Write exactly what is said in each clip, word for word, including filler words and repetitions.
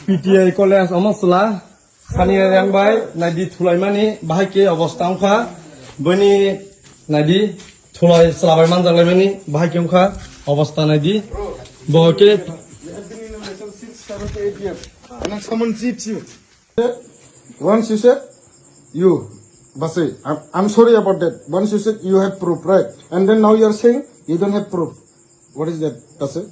P T I college omo chwla. Sani yang bai naidi thulaimani bahai ke obostha wngkha. Bini naidi thulai chwla bai manjak laimani bahai ke wngkha obostha naidi. Bo ke You have been in a relationship since seven to eight years. And then someone cheats you. Once you said, you, Basi, I'm, I'm sorry about that. Once you said you have proof, right? And then now you're saying you don't have proof. What is that, Basi?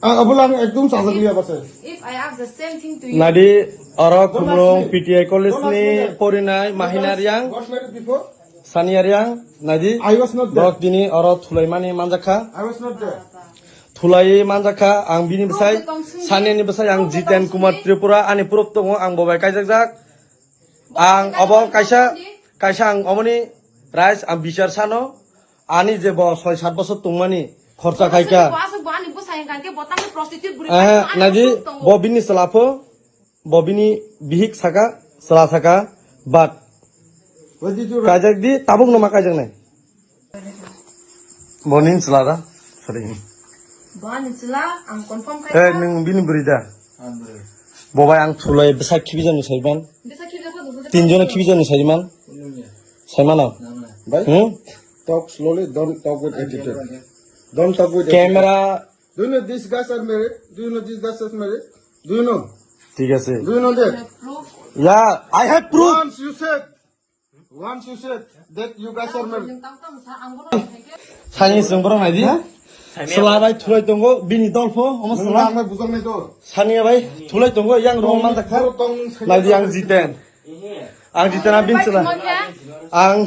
Ah, abula ang ekdom sajak liya, Basi. If I ask the same thing to you, Nadi, oro Don't ask Khumlung me. P T I college Don't ask ni me that. Porinai, Mahina Riang, Got married before? Sania Riang, Nadi. I was not there. Borok dini oro thulaimani manjakha. I was not there. Thulai manjakha, ang bini bwsai, Sania ni bwsai, ang Jiten Kumar Tripura, ani proof tongo, ang bobai kaijakjak. Ang obo kaisa, kaisa ang omoni rights, ang bichar sano, ani je bo soi sat bosor tongmani khorcha khaika. Eh, naidi, bo bini chwla pho, bo bini bihik saka, chwla saka, but What did you write? Kaijak di, tabuk no ma kaijak nai. Bo nini chwla da? Sorry. Bo ani chwla, ang confirm khai Eh, kha. Nwng bini bwrwi da? Ang bwrwi. Bo bai ang thulai bwsa khibi jani saiman. Bwsa khibi jani saiman. Tin jona khibi jani saiman. Saiman no? Bhai, Hmm? Talk slowly, don't talk with attitude. Don't talk with attitude. Camera. Do you know these guys are married? Do you know these guys are married? Do you know? ঠিক আছে। Do you know that? Proof. Yeah, I have proof. Once you said, Once you said that you guys are married. Sani sung borok nai di. Sela bai thulai tongo, bini dol pho, omo Nung sela. Nang bai bujang nai to. Sani bai thulai tongo, yang room man dakha. Borok tong nung sani Nai di ang Jiten. Ang Jiten, ang bin sela. Ang